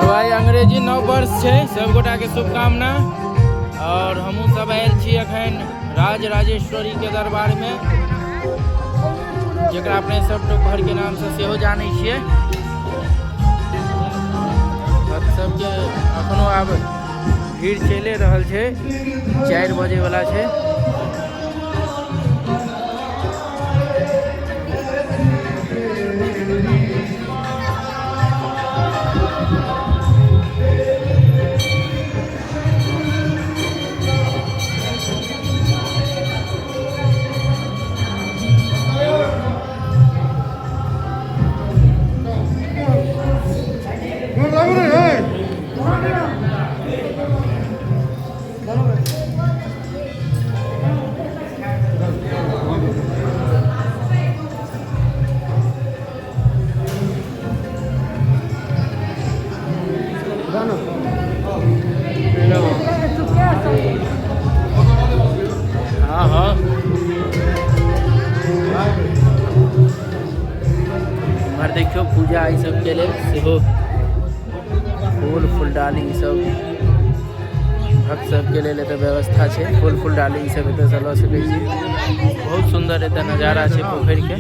तो आइ अंग्रेजी नव वर्ष छै, सब गोटा के शुभकामना। और हमहूँ सब आयल छी अखन राज राजेश्वरी के दरबार में, जकरा अपने सब डोकहर के नाम से सेहो जानै छियै। भक्त सबके अखनो आब भीड़ चलि रहल छै, 4 बजे वाला छै। हाँ हाँ, इम्हर देखियौ पूजा ई सबके लेल सेहो फूल फुलडाली ई सब भक्त सबके लेल एतऽ व्यवस्था छै। फूल फुलडाली ई सब एतऽसँ लऽ सकै छी। बहुत सुन्दर एतऽ नजारा छै पोखरिके।